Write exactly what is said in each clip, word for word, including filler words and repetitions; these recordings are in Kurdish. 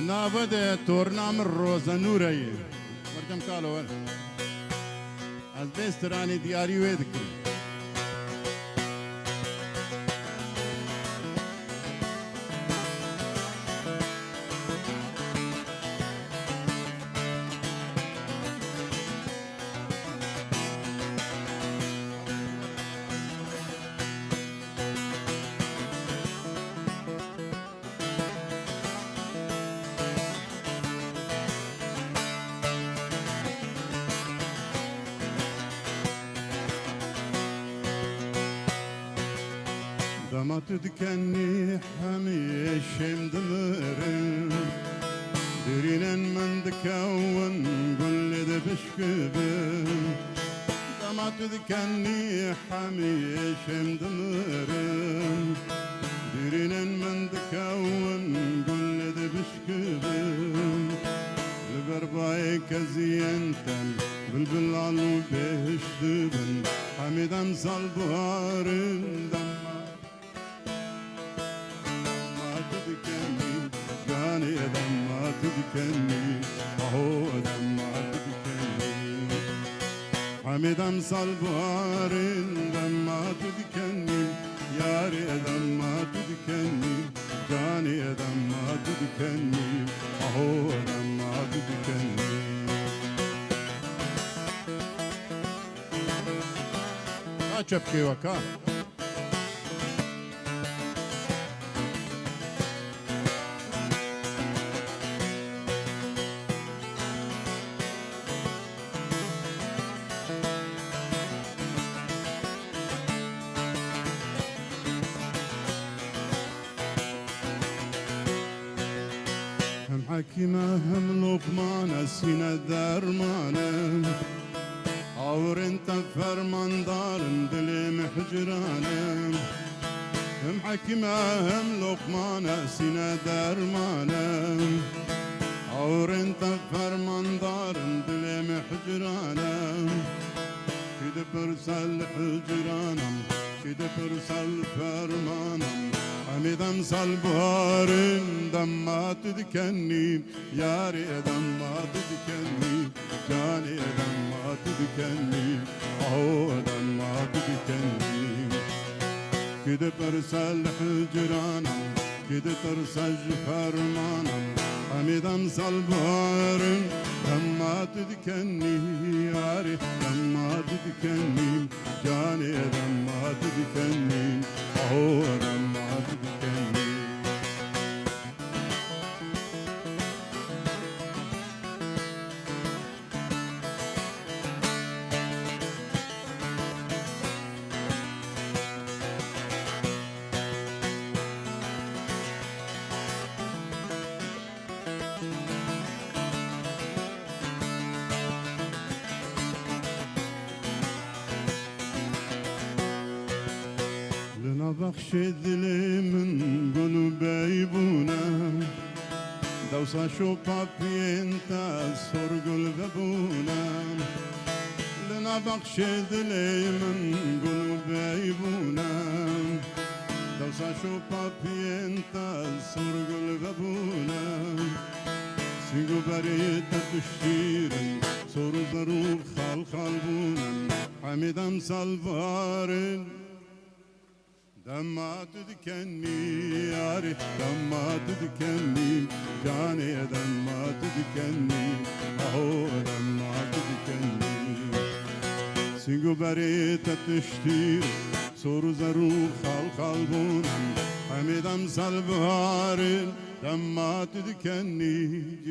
Nava de torna min Rozenûre ye. Wercem kalo wer. Ez bê stranê diyarî wê dikim. Dema tu dikenî hemî şêm dimirin, birînên min dikewin gulê dibişkibin. Dema tu dikenî hemî şêm dimirin, birînên min dikewin gulê dibişkibin. Li ber bayê keziyên te bilbil al û bêhiş dibin. Hemî dem sal biharin dema. Dema tu dikenî, canê dema tu dikenî, aho dema tu dikenî. Hemî dem sal biharin dema tu dikenî, yarê dema tu dikenî, canê dema tu dikenî, aho dema tu dikenî. Ka çepkê we ka. Hem hekîm e, hem Lokman e, sîne derman e. Awirên te fermandar in, dilê me hicran e. Hem hekîm e, hem Lokman e, sîne derman e. Awirên te fermandar in, dilê me hicran e. Kî dipirse li hicranan, kî dipirse li fermanan. Hemî dem sal biharin, dema tu dikenî, yarê dema tu dikenî, canê dema tu dikenî, aho dema tu dikenî. Kî dipirse li hicranan, kî ditirse ji fermanan. Hemî dem sal biharin, dema tu dikenî, yarê dema tu dikenî, canê dema tu dikenî, aho dema tu dikenî. Li nav bexşê dilê min gul û bey bûne. Dewsa şopa piyên te sor gul vebûne. Li nav bexşê dilê min gul û bey bûne. Dewsa şopa piyên te sor gul vebûne. Sîng û berê te tiştîr in, sor û zer û xal xal bûne. Hemî dem sal biharin. Dema tu dikenî, yarê, dema tu dikenî, canê, dema tu dikenî, aho, dema tu dikenî. Sîng û berê te tiştî, sor û zer û xal xal bûn, hemî dem sal biharin, dema tu dikenî,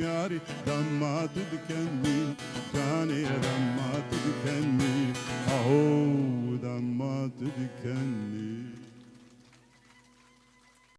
yarê, dema tu dikenî.